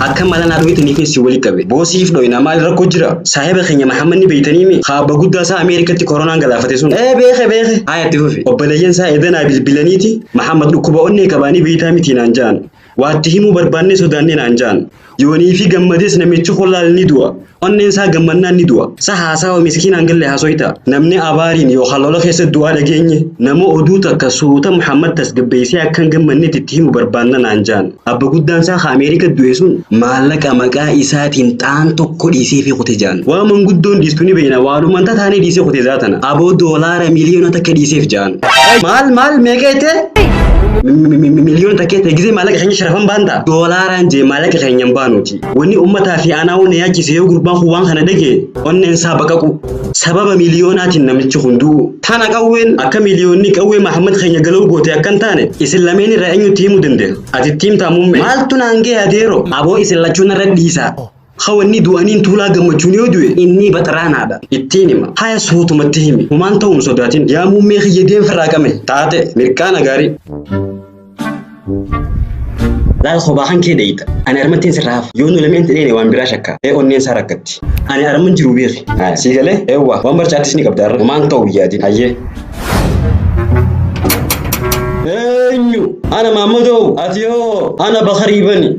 Akka mala naa dhoytaniifin si wali qabe. Boo siif dhoyna maal rakko jira? Saahiba keenya Mahammad ni beeytaniimi? Ka abba guddaa isaa Ameerikatti koronaan galaafate sun. Ee beekhe beekhe. Haaya itti fufi. Obboleeyyan isaa edanaa bilbilaniiti Mahammad dhukkuba onnee qabaa ni beeytaa mitii naan ja'an. Waa itti himuu barbaannee sodaanne naan ja'an. Yooniifi gammades namichi kun laal ni du'a. Onneen isaa gammannaan ni du'a. Sa haasawa miskiinaan galle haasoyta? Namni abaariin yookaan lola keessa du'aa dhageenye? Nama oduu takka suuta Muhammad tasgabbeessee akka hin gammannetti itti himu barbaanna naan ja'an. Abba guddaan isaa ka Ameerika du'e sun maallaqa maqaa isaatiin xaan tokko dhiiseefii kute ja'an. Waan manguddoon dhiistu ni beeyna waanuma hin tataane dhiisee kute zaa tana. Aboo doolaara miliyoona takka dhiiseef ja'an. Maal maal meeqa jette? Miliyoona takka jette gizee maallaqa keenya sharafan baanta? Doolaaraan jee maallaqa keenya hin baanuuti. Wanni ummataa fi anaa na yaachise yoo gurbaan kun waan kana dhagee onneen isaa baqaqu sababa miliyoonaatiin namichi kun du'u. Tana qawween akka miliyoonni qawwee Mahammad keenya galuu goote akka hin taane isin lameen irraa eenyutti himuu dandeenya? Ati itti himtaa muummee? Maaltu naan ga'e adeero? Aboo isin lachuu narra dhiisaa. Hawanni du'aniin tuulaa gammachuun yoo du'e inni baxraanaadha. Ittiin hima. Haya suutumatti himi. Humaan ta'uun sodaatin. Yaa muummee kiyya deemfirraa qame. Taate mirqaana gaarii. Laal kophaa kan kee dheeyta. Ani armattiin sirraa hafa. Yoo nu lameen dheene waan biraa shakka. Ee onneen isaa rakkatti. Ani arman jiru beeki. Sii galee? Eewwa waan barcaattis ni qabda har'a. Humaan ta'u yaadin. Hayyee. Eenyu? Ana Maammadoo. Ati hoo? Ana Bakarii bani.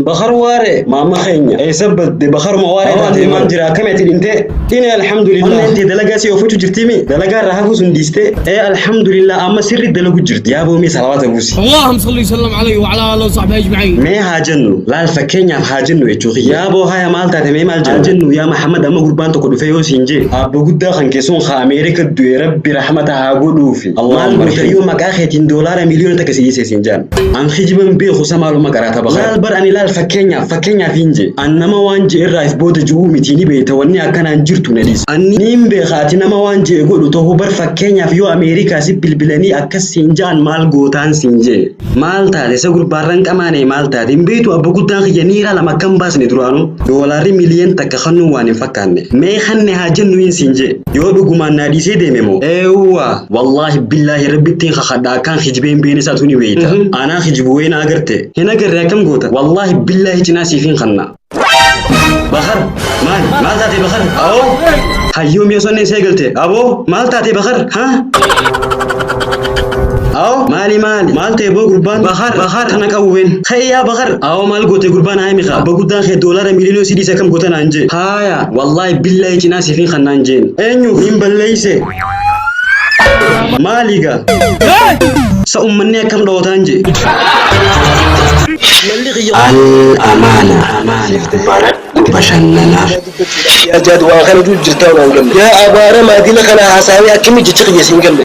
Bakar waare maama keenya. Eessa badde Bakaruma waaree taatee maan jira akkami ati dhintee? Dhine alhamdulillah. Onneen tee dalagaa si oofachuu jirtiimi? Dalagaa irraa hafuu sun dhiistee? Ee alhamdulillah amma sirri dalagu jirti. Yaa boomee salawaata buusi. اللهم صل وسلم عليه وعلى اله وصحبه اجمعين. Mee haa jennu laal fakkeenyaaf haa jennu jechuu kiyya. Yaa boo haya maal taate mee maal jennu? Haa jennu yaa Mahammad amma gurbaan tokko dhufee yoo siin jee abba guddaa kan keessuun haa Ameerika du'e rabbi rahmata haa godhuufi. Maal goota yoo maqaa keetiin doolaara miliyoona takka si dhiisee siin jaan. An kijiban beeku sa maaluma qaraata bakar. Laal bar ani laal fakkeenyaaf fakkeenyaaf hin jee. An nama waan jee irraa if booda ju'uu miti ni beeyta wanni akkanaan jirtu na dhiisi. An niin beeka ati nama waan jee godhu ta'uu bar fakkeenyaaf yoo Ameerikaa si bilbilanii akkas siin ja'an maal gootaan siin jee. Maal taate isa gurbaarran qamaane maal taate hin beeytu abba guddaan kiyya niiraa lama akka hin baasne duraanuu doolaarri miliyoon takka kannuu waan hin fakkaanne. Mee kanne haa jennu hin siin jee. Yoo dhugumaan naa dhiisee deeme moo? Eewwa! Wallaahi billaahi rabbittiin kakadha akkaan kijibee hin beekne isaatu ni beeyta. Anaa kijibu wayii na agarte. Hin agarre akkam goota? Wallaahi billaahi cinaa siif hin kanna. Bakar! Maal? Maal taate Bakar? Awoo! Hayyuu mi'a sonneen see galte. Aboo! Maal taate Bakar? Ha? Awoo! Maali maali? Maal ta'e boo gurbaan? Bakar! Bakar! Kana qawween. Ka'ee yaa Bakar! Awoo maal goote gurbaan haa himi kaa. Abba guddaan kee doolaara miliyoona si dhiise akkam goota naan jee. Haaya! Wallaahi billaahi cinaa siif hin kannaan jeen. Eenyu? Hin balleeyse. Maali gaa? Sa ummanni akkam dhawataan jee. Al amaana baradhu bashannanaaf. Yaa jaad waa kana jiru jirtaa waan galle. Yaa abaara maadila kana haasawee akkami jecha kiyya siin galle.